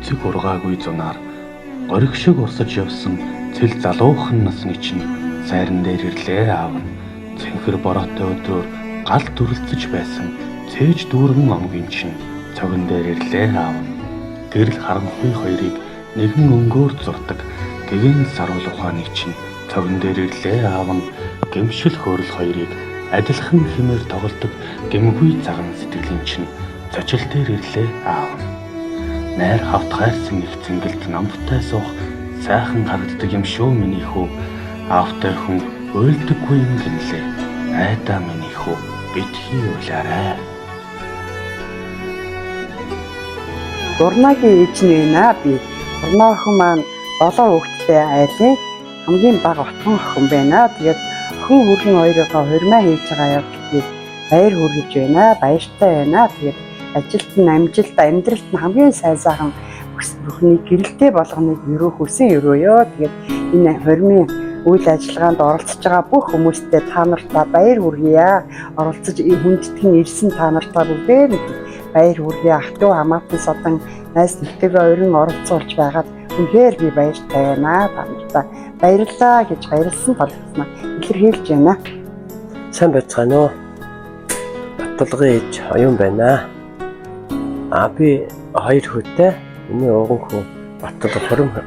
Цэцэг ургаагүй зунаар гориг шиг урсаж явсан цэл залуухан насны чинь сайран дээр ирлээ аав нь. Цэнхэр бороотой өдрөөр гал дүрэлзэж байсан цээж дүүргэн омгийн чинь цогон дээр ирлээ аав нь. Гэрэл харанхуй хоёрыг нэгэн өнгөөр зурдаг гэгэн саруул ухааны чинь цогон дээр ирлээ аав нь. Гэмшил хөөрөл хоёрыг адилхан хэмээр тоглодог гэмгүй цагаан сэтгэлийн чинь зочил дээр ирлээ аав нь. Найр хавт хайрсан их цэнгэлд намттай суух сайхан харагддаг юм шүү миний хүү. Аавтай хүн уйлдаггүй юм гинлээ. Айдаа миний хүү битгий уйлаарай. Дурнагийн ээж нь байна би. Дурнаа охин маань 7 хүүхэдтэй айлын хамгийн бага отгон охин байна. Тэгээд охин хүргэн хоёроо хурмаа хийж байгаа явдал би баяр хүргэж байна. Баяртай байна. Тэгээд ажилд нь амжилт, амьдралд нь хамгийн сайн сайхан бүхний гэрэлтэй болгоныг өрөөх хүсэн өрөөё. Тэгээд энэ хурмын үйл ажиллагаанд оролцож байгаа бүх хүмүүстээ та нартаа баяр хүргье. Оролцож хүндэтгэн ирсэн та нартаа бүгдээр нь баяр хүргье. Ах トゥ хамаатан садан найз нөхдөдөө орон оролцуулж байгаад үнэхээр би баяртай байна. Та нартаа баярлалаа гэж баярлсан талархснаа илэрхийлж байна. Сайн байцгаана уу? Баталгын ээж оюун байна. А би хоёр хүүтэй. Миний ууган хүү Баталга хормоо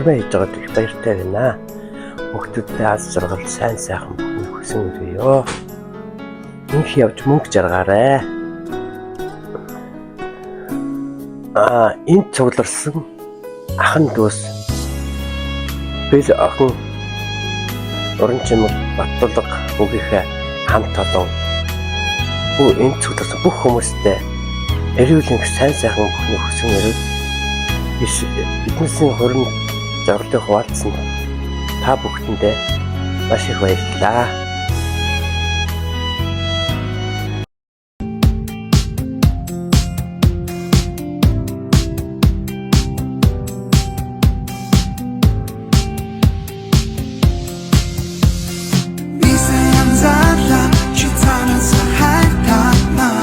хийж байгаад их баяртай байна. Хүүхдүүдтэй аз жаргал сайн сайхан бүхний хүсэн өрөөё. Инх явж мөнгө жаргаарай. А энд цугларсан ахан дүүс бэл охин уран чимэг Баталга хүүгийнхээ хамт олон бүх энд цугларсан бүх хүмүүстээ эрүүл энх сайн сайхан бүхний хүсэн өрөөд биднээсийн хурим зорилгыг хуваалцсан та бүхэндээ маш их баярлалаа. Би сайн залаа чи цаанаас хайтанаа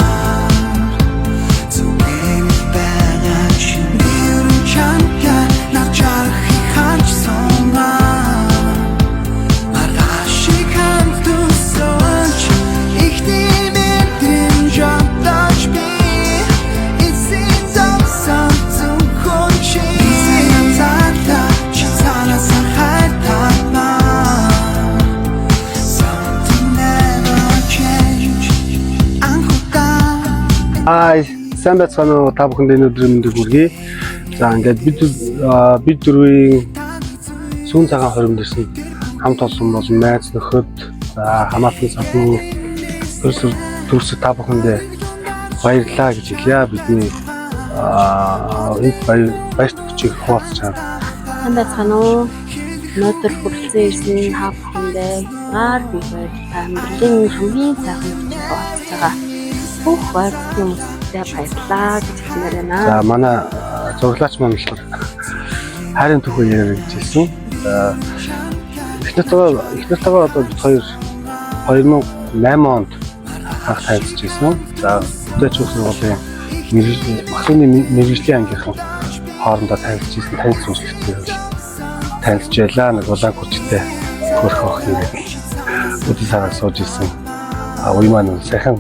Зүгэн байгаа чи би өрн чамтай над жарахыг харж сунаа Маргааш шиг хамт өсөөч ихний мэдрэмж одооч би эцсийн зовсон зөвхөн чи. Би сайн залаа чи цаанаас хайтанаа. Something never change. Анхудаа Хай, сайн байцгаана уу? Та бүхэнд энэ өдрийн мэндийг хүргэе. За ингээд бид дөрвийн сүүн цагаан хоримд ирсэн хамт олон болон найз нөхөд, за хамаатан садан төрс та бүхэндээ баярлалаа гэж хэлье. Бидний энэ баярт хүчийг хуваалцаж байгаа. Сайн байцгаана уу? Өнөөдөр хүрэлцэн ирсэн та бүхэндээ хязгаар бий баярлалаа. Амьдралын хамгийн сайхан хүчийг хуваалцаж байгаа бүх ойр дотны хүмүүстээ баярлалаа гэж хэлмээр байна. За манай зураглаач маань болохоор хайрын түүхээ яриа гэж хэлсэн. За их нартайгаа одоо бид хоёр 2008 онд анх танилцж ирсэн. За хөдөөч их сургуулийн мэргэжлийн мэргэжлийн ангийнхан хоорондоо танилцж ирсэн, танилцсан үйлчлэгтэй танилцж байлаа. Нэг улаан күрчтэй хөрх ох хийгээд өдөр сараа сууж ирсэн. А үе маань сайхан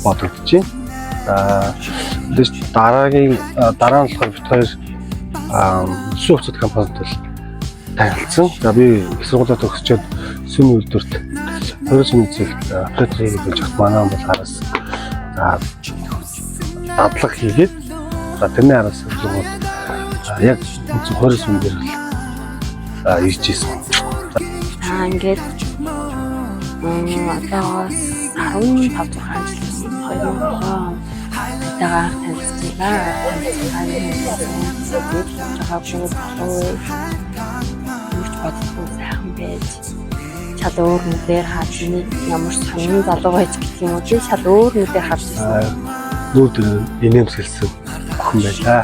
бодогдож байна. За мэдээж дараагийн дараа нь болохоор бид хоёр сүн хувцас компанид бол танилцсан. За би их сургуулиуд төгсчөөд сүм үйлдвэрт 20 сүмийн зэгт оператор хийгээд байж байхад манай бол хараас за дадлага хийгээд за тэрний араас сургууль яг үндсэн 20 сүм дээр л ирж исэн. За ингээд одоогоос 15 6 жил өмнө 2007 он тагаа анх танилцжээ. Танилцсан байгаа бүх юуч боддгоо сайхан байж шал өөр нүдээр харж нэг ямар сонин залуу байж гэх юм уу тий шал өөр нүдээр харж ирсэн. Нүүд инээмсэглсэн охин байлаа.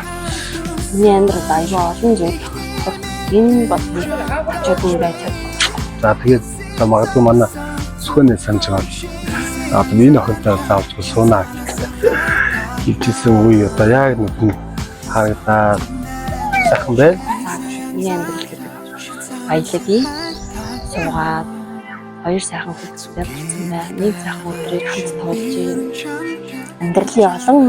Миний амьдралд аюу олон зүйл тохиолдох. Энэ бол би очиод нь байж чадахгүй. За тэгээд за магадгүй манай сүхэнэ санаж байгаа. Одоо энэ охинтой заавч суунаа гэж хэлжсэн үе одоо яг нүд нь Харагдаад сайхан байна. За, миний амьдрал гэдэг баялагийг суугаад хоёр сайхан хүүхэдтэй болсон байна. Нэг сайхан өдрийг хамт туулж байна. Амьдралын олон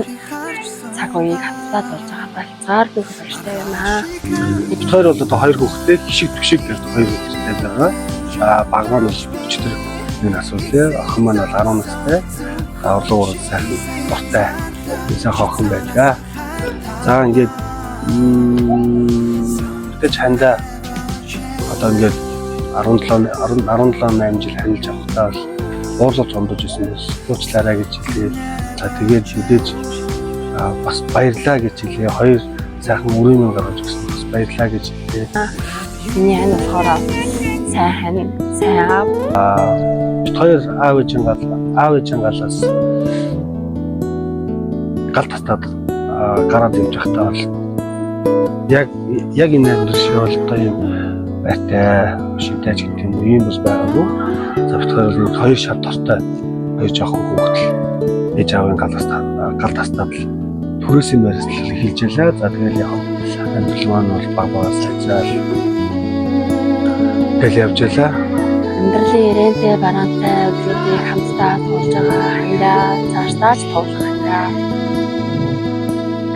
цаг үеийг хамтдаа туулж байгаадаа хязгааргүй их баяртай байна. Бид хоёр бол одоо хоёр хүүхэдтэй хишиг түшиг гэдэг хоёр хүүхэдтэй байгаа. А баг маань бол өчтөр нэг нас үлээ. Охин маань бол 10 настай. А урлаг урал сайхан дуртай. Сайхан охин байдаг. За ингээд мэдээж хандаа одоо ингээд 17 10 17 8 жил харилж явахдаа бол уурлаж зомдож исэн бас уучлаарай гэж хэлээ. За тэгээд мэдээж бас баярлаа гэж хэлээ. Хоёр сайхан өрийн минь гаргаж өгсөн бас баярлаа гэж хэлээ. Миний ань болохоор сайн хань, сайн аав. Бид хоёр аав ээжийн гал аав ээжийн галаас гал татаад гараад явж байхдаа бол яг яг энэ амьдрал шиг бол одоо юм байтай шивтэй ч гэдэг юм уу ийм бас байгаагүй. За бид хоёр бол нэг хоёр шар дортой хоёр жоохон хүүхдэл ээж аавын галаас гал тастаад л төрөөсөн байраас л хэлж ялаа. За тэгэл яг амьдрал маань бол баг багаас сайжраал тэгэл явж ялаа. Амьдралын ирээнтэй бараантай өдрүүдийг хамтдаа туулж байгаа хандаа цаашдаа ч туулах хандаа.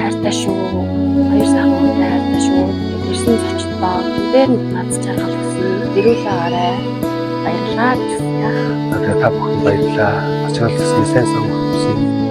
Хайртай шүү. Хоёр сайхан хүүтэй хайртай шүү. Тэгээд ирсэн зочдоо бүгдээр нь над чаргал хүсье. Эрүүл агаарай. Баярлалаа гэж хүсье. За тэгээ та бүхэнд баярлалаа. Ачаал засгийн сайн сонгох хүсье.